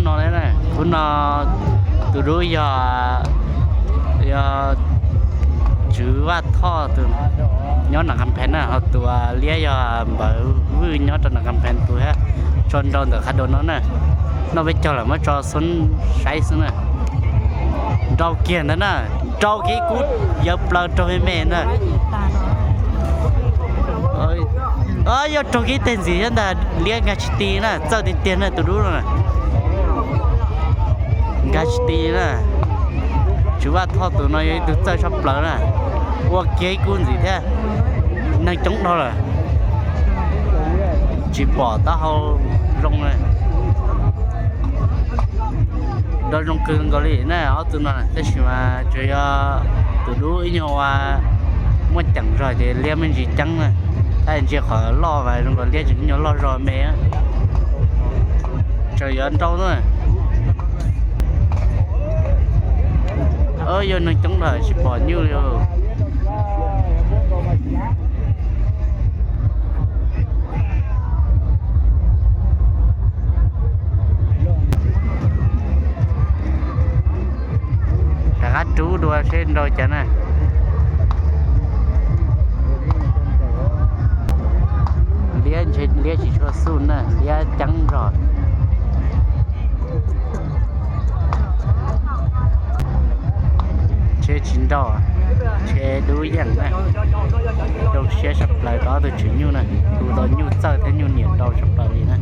No, khub no tus dub yog, yog Tswv Vaj Thoj tus nyob Nas Khas Phees na, ho tus liab yog Npawg Vwj nyob rau Nas Khas Phees tus thiab. Tso nrau ntawm qhov dua no na. Noj peb caug lawm muab tso xub saib xwb na. Nrau kiag ntawd na, nrau kiag kub yawv plaws raug me me na. Yog raug kiag teg ntxiv thiab ntag, liab nkag tsis ti na, txawj tiag tiag na tus dub no. Nkag tsis ti na. Tswv Vaj Thoj tus no yog ib tug txawj tshaj plaws na. Ua kiag ib kub ntxiv thiab. Neeg coob dhau lawm, tsis pom taub hau zoo li. Nrau zoo kawg nkaus li na ob tug no, tab sis mas tsuas yog tus dub ib nyuag ua muaj ceem zog ces liab me ntsis ceeb na. Tab sis ntsia qhov loj mas zoo nkaus liab tseem ib nyuag loj zog me. Tseem yuav nrau na. Yog neeg coob lawm tsis pom nyuj li. Rov qab rub dua seb nrau cas na. Liab ntshe liab tsis tshua xub na, liab ceeb zog. Ntshe tsis nrau, ntshe dub yeej na. Zoo siab saj plaws rau ob tug tswv nyuj na, tus tau nyuj txawj thiab nyuj niam nrau saj plaws li na.